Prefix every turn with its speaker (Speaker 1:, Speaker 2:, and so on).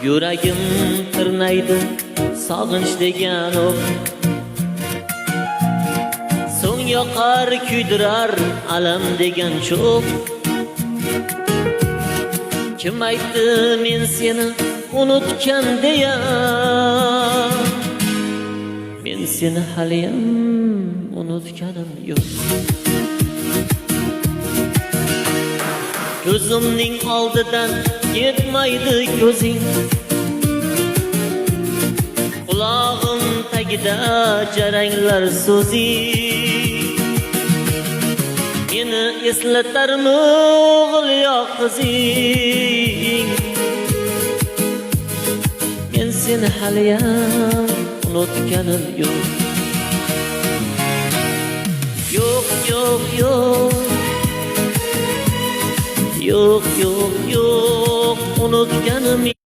Speaker 1: Yuragim tirnaydi sog'inch degan o'q. So'ng yoqar, kuydirar alam degan cho'q. Kim aytdi men seni unutgan deya? Men seni haliyam unutganim yo'q. Ko'zimning oldidan ketmaydi ko'zing, qulog'im tagida jaranglar so'zing. Meni eslatarmi o'g'il yo qizing? Men seni haliyam unutganim yo'q. Yo'q, yo'q, yo'q. Yo'q, yo'q, yo'q, unutganim.